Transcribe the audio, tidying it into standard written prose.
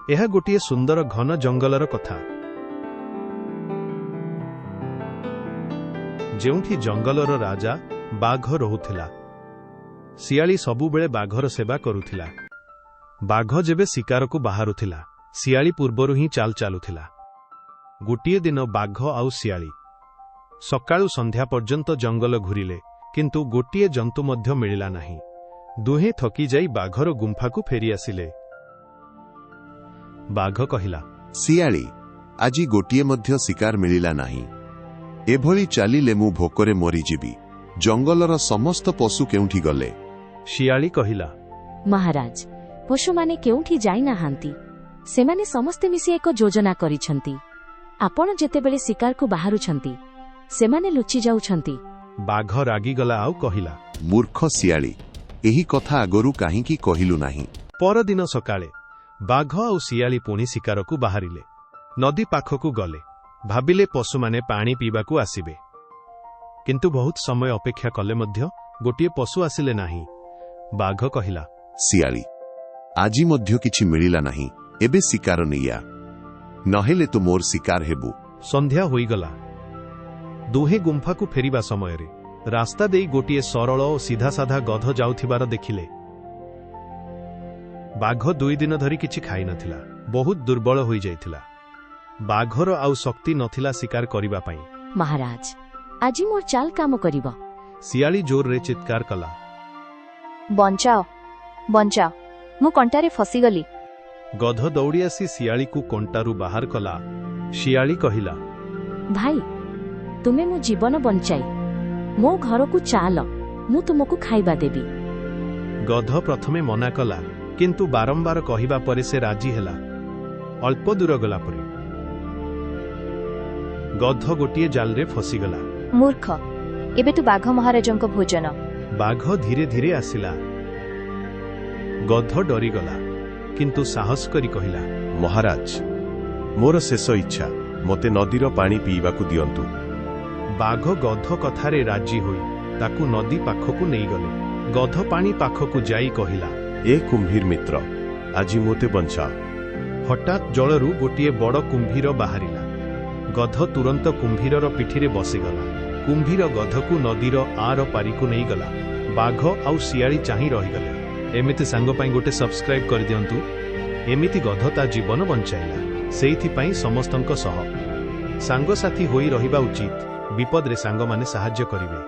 ଏହା ଗୋଟିଏ ସୁନ୍ଦର ଘନ ଜଙ୍ଗଲର କଥା, ଯେଉଁଠି ଜଙ୍ଗଲର ରାଜା ବାଘ ରହୁଥିଲା। ଶିଆଳି ସବୁବେଳେ ବାଘର ସେବା କରୁଥିଲା। ବାଘ ଯେବେ ଶିକାରକୁ ବାହାରୁଥିଲା, ଶିଆଳି ପୂର୍ବରୁ ହିଁ ଚାଲ ଚାଲୁଥିଲା। ଗୋଟିଏ ଦିନ ବାଘ ଆଉ ଶିଆଳି ସକାଳୁ ସନ୍ଧ୍ୟା ପର୍ଯ୍ୟନ୍ତ ଜଙ୍ଗଲ ଘୁରିଲେ, କିନ୍ତୁ ଗୋଟିଏ ଜନ୍ତୁ ମଧ୍ୟ ମିଳିଲା ନାହିଁ। ଦୁହେଁ ଥକିଯାଇ ବାଘର ଗୁମ୍ଫାକୁ ଫେରିଆସିଲେ। ବାଘ କହିଲା, ଶିଆଳି, ଆଜି ଗୋଟିଏ ମଧ୍ୟ ଶିକାର ମିଳିଲା ନାହିଁ। ଏଭଳି ଚାଲିଲେ ମୁଁ ଭୋକରେ ମରିଯିବି। ଜଙ୍ଗଲର ସମସ୍ତ ପଶୁ କେଉଁଠି ଗଲେ? ଶିଆଳି କହିଲା, ମହାରାଜ, ପଶୁମାନେ କେଉଁଠି ଯାଇନାହାନ୍ତି। ସେମାନେ ସମସ୍ତେ ମିଶି ଏକ ଯୋଜନା କରିଛନ୍ତି। ଆପଣ ଯେତେବେଳେ ଶିକାରକୁ ବାହାରୁଛନ୍ତି, ସେମାନେ ଲୁଚି ଯାଉଛନ୍ତି। ବାଘ ରାଗିଗଲା ଆଉ କହିଲା, ମୂର୍ଖ ଶିଆଳି, ଏହି କଥା ଆଗରୁ କାହିଁକି କହିଲୁ ନାହିଁ? ପରଦିନ ସକାଳେ ବାଘ ଆଉ ଶିଆଳି ପୁଣି ଶିକାରକୁ ବାହାରିଲେ। ନଦୀ ପାଖକୁ ଗଲେ। ଭାବିଲେ ପଶୁମାନେ ପାଣି ପିଇବାକୁ ଆସିବେ। କିନ୍ତୁ ବହୁତ ସମୟ ଅପେକ୍ଷା କଲେ ମଧ୍ୟ ଗୋଟିଏ ପଶୁ ଆସିଲେ ନାହିଁ। ବାଘ କହିଲା, ଶିଆଳି, ଆଜି ମଧ୍ୟ କିଛି ମିଳିଲା ନାହିଁ। ଏବେ ଶିକାର ନେଇଆ, ନହେଲେ ତୁ ମୋର ଶିକାର ହେବୁ। ସନ୍ଧ୍ୟା ହୋଇଗଲା। ଦୁହେଁ ଗୁମ୍ଫାକୁ ଫେରିବା ସମୟରେ ରାସ୍ତା ଦେଇ ଗୋଟିଏ ସରଳ ଓ ସିଧାସାଧା ଗଧ ଯାଉଥିବାର ଦେଖିଲେ। ବାଘ 2 ଦିନ ଧରି କିଛି ଖାଇନଥିଲା। ବହୁତ ଦୁର୍ବଳ ହୋଇଯାଇଥିଲା। ବାଘର ଆଉ ଶକ୍ତି ନଥିଲା ଶିକାର କରିବା ପାଇଁ। ମହାରାଜ, ଆଜି ମୋର ଚାଲ କାମ କରିବ। ଶିଆଳି ଜୋରରେ ଚିତ୍କାର କଲା, ବଞ୍ଚାଅ, ବଞ୍ଚାଅ, ମୁଁ କଣ୍ଟାରେ ଫସିଗଲି। ଗଧ ଦୌଡ଼ି ଆସି ଶିଆଳିକୁ କଣ୍ଟାରୁ ବାହାର କଲା। ଶିଆଳି କହିଲା, ଭାଇ, ତୁମେ ମୋ ଜୀବନ ବଞ୍ଚାଇ। ମୋ ଘରକୁ ଚାଲ, ମୁଁ ତୁମକୁ ଖାଇବା ଦେବି। ଗଧ ପ୍ରଥମେ ମନା କଲା, କିନ୍ତୁ ବାରମ୍ବାର କହିବା ପରେ ସେ ରାଜି ହେଲା। ଅଳ୍ପ ଦୂର ଗଲା ପରେ ଗଧ ଗୋଟିଏ ଜାଲରେ ଫସିଗଲା। ମୂର୍ଖ, ଏବେ ତୁ ବାଘ ମହାରାଜଙ୍କ ଭୋଜନ। ବାଘ ଧୀରେ ଧୀରେ ଆସିଲା। ଗଧ ଡରିଗଲା, କିନ୍ତୁ ସାହସ କରି କହିଲା, ମହାରାଜ, ମୋର ଶେଷ ଇଚ୍ଛା, ମୋତେ ନଦୀର ପାଣି ପିଇବାକୁ ଦିଅନ୍ତୁ। ବାଘ ଗଧ କଥାରେ ରାଜି ହୋଇ ତାକୁ ନଦୀ ପାଖକୁ ନେଇଗଲେ। ଗଧ ପାଣି ପାଖକୁ ଯାଇ କହିଲା, ଏ କୁମ୍ଭୀର ମିତ୍ର, ଆଜି ମୋତେ ବଞ୍ଚାଅ। ହଠାତ୍ ଜଳରୁ ଗୋଟିଏ ବଡ଼ କୁମ୍ଭୀର ବାହାରିଲା। ଗଧ ତୁରନ୍ତ କୁମ୍ଭୀରର ପିଠିରେ ବସିଗଲା। କୁମ୍ଭୀର ଗଧକୁ ନଦୀର ଆର ପାରିକୁ ନେଇଗଲା। ବାଘ ଆଉ ଶିଆଳି ଚାହିଁ ରହିଗଲେ। ଏମିତି ସାଙ୍ଗ ପାଇଁ ଗୋଟେ ସବସ୍କ୍ରାଇବ୍ କରିଦିଅନ୍ତୁ। ଏମିତି ଗଧ ତା ଜୀବନ ବଞ୍ଚାଇଲା। ସେଇଥିପାଇଁ ସମସ୍ତଙ୍କ ସହ ସାଙ୍ଗସାଥି ହୋଇ ରହିବା ଉଚିତ। ବିପଦରେ ସାଙ୍ଗମାନେ ସାହାଯ୍ୟ କରିବେ।